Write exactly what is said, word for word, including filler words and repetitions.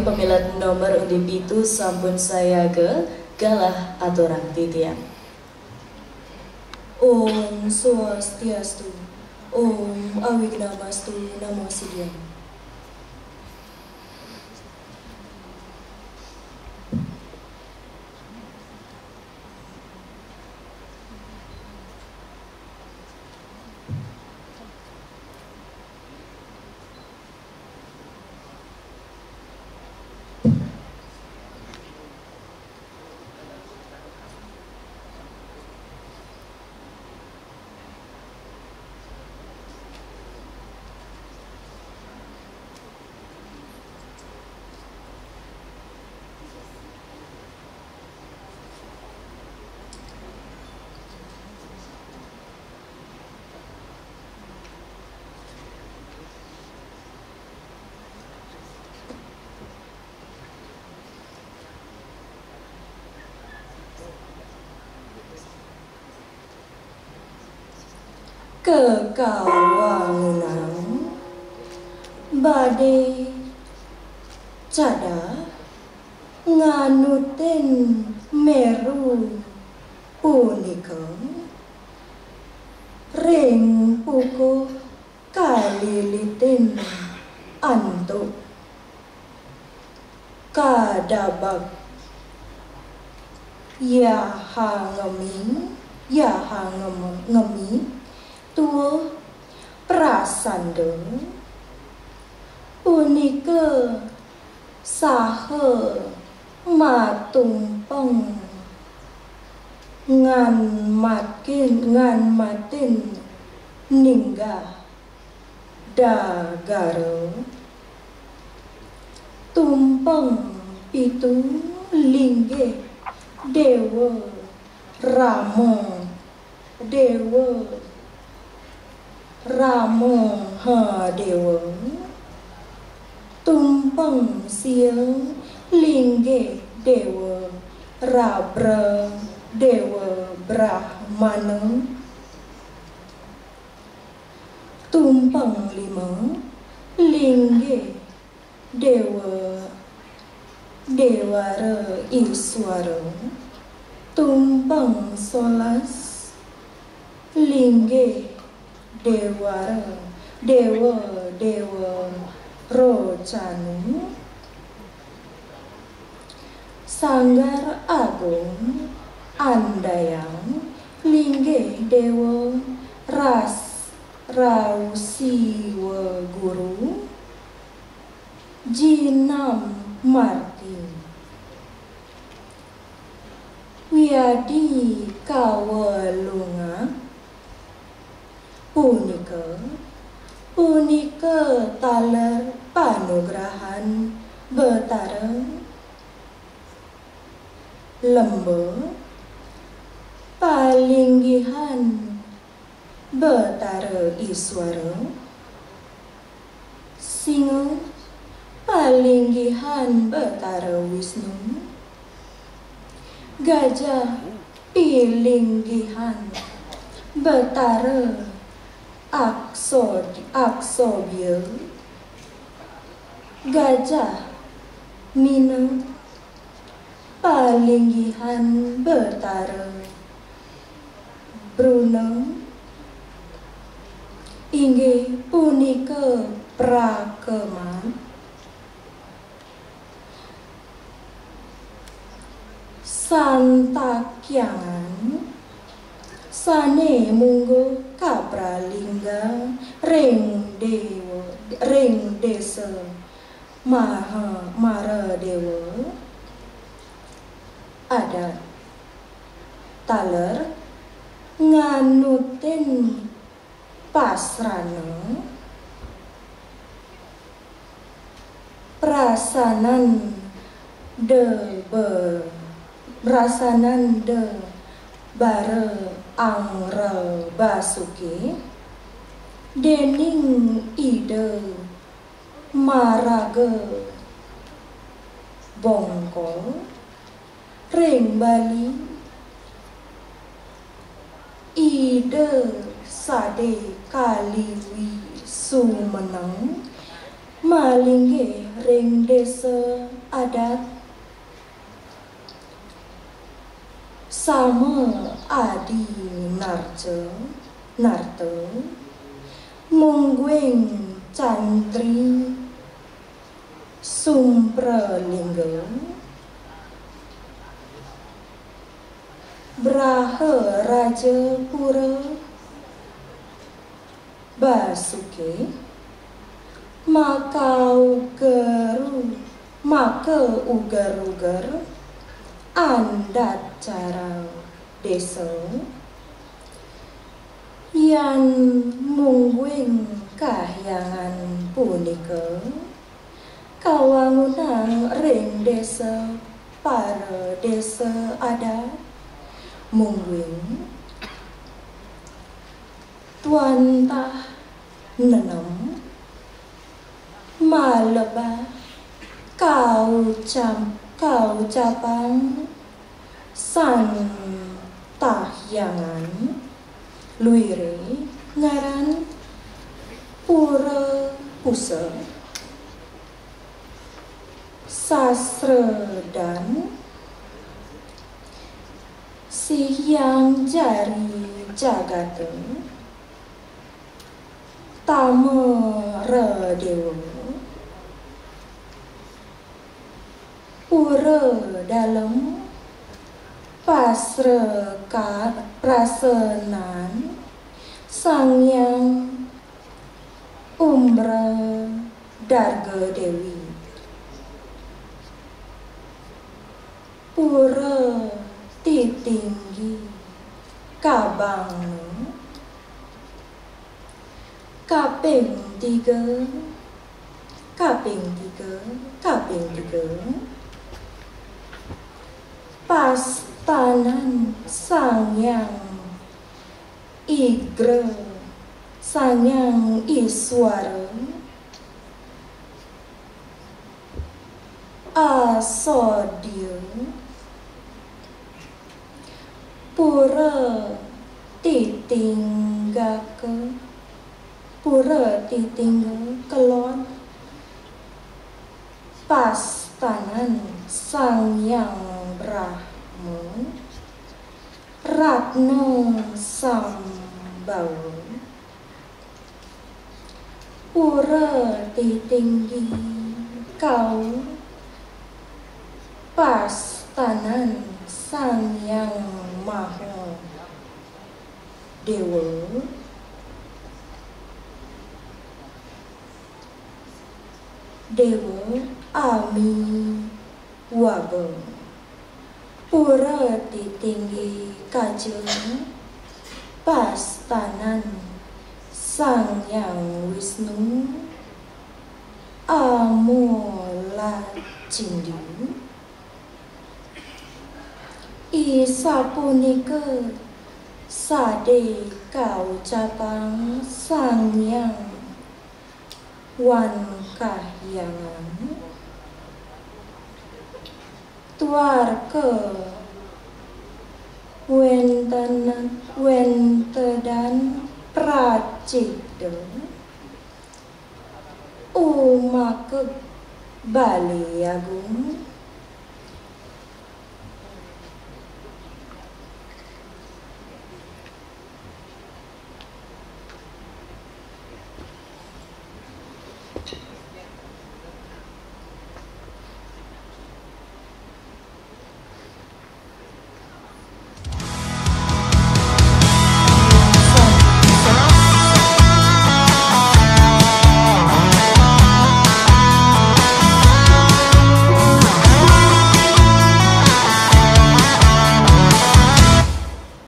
Pamilet nomor undi pitu sampun sayaga, galah aturang titiang. Om Swastiastu, Om Awignamastu Namo Sidham. Kekawangunan badhe cadah nganutin meru punika ring pukuh kalilitin antuk kadabag yahangemi, yahangemi, tuwuh prasanda punika saha matumpeng ngan matin, ngan matin ninggah dagara. Tumpeng pitu linggih Dewa Rama, Dewa Rama, ha, Dewa. Tumpeng sia linggih Dewa Rabra, Dewa Brahmana. Tumpeng lima linggih Dewa, Dewara Iswara. Tumpeng solas linggih Dewara, Dewa, Dewa Rocana. Sanggar Agung andayang linggih Dewa Ras, Rausiwa Guru. Jinam Marti. Wiadi kawelungan punika, punika taler panugrahan Betara. Lemba palinggihan Betara Iswara. Singa palinggihan Betara Wisnu. Gajah pilinggihan Betara Akso-, Aksobya. Gajah Mina palinggihan Betara Bruna, inggih punika Prakeman. Santakyangan sane mungguh kapralingga ring dewa, ring desa Maha Maradewa. Adat taler nganutin pasrana prasananda be-, prasananda bara angra basuke dening Ida maraga bongkol ring Bali, Ida sade kaliwi sumeneng Malinggih ring désa adat, sama adi narca, narta, mungguing cantri sumpra lingga, braha raja pura Basuki, maka uger-, maka uger-uger andat cara désa, yan mungguing kahyangan punika kawangunang ring désa para désa adat, mungguing tuantah nenem malebah kaucap-, kaucapang santahyangan luire ngaran pura pusa sastra dan sihyang jari jagata tama radewa pura dalem pasreka-, prasenan Sang Hyang Umbra Darga Dewi. Pura titinggi kabangna kaping tiga, kaping tiga, kaping tiga. Pastanan Sang Hyang Igra, Sang Hyang Iswara, asodia pura titinggaka, pura titingga kelod pastanan Sang Hyang Brahma, Ratna Sambawa, pura titinggi kau pastanan Sang Hyang Maha Dewa, Dewa Ami Waba. Pura titinggi kaja pastanan Sang Hyang Wisnu Amola Cindi. Isapunika sade kaucapang Sang Hyang Wan Kahyangan. Tuarka wenten, wentedan pracida umakeg Bale Agung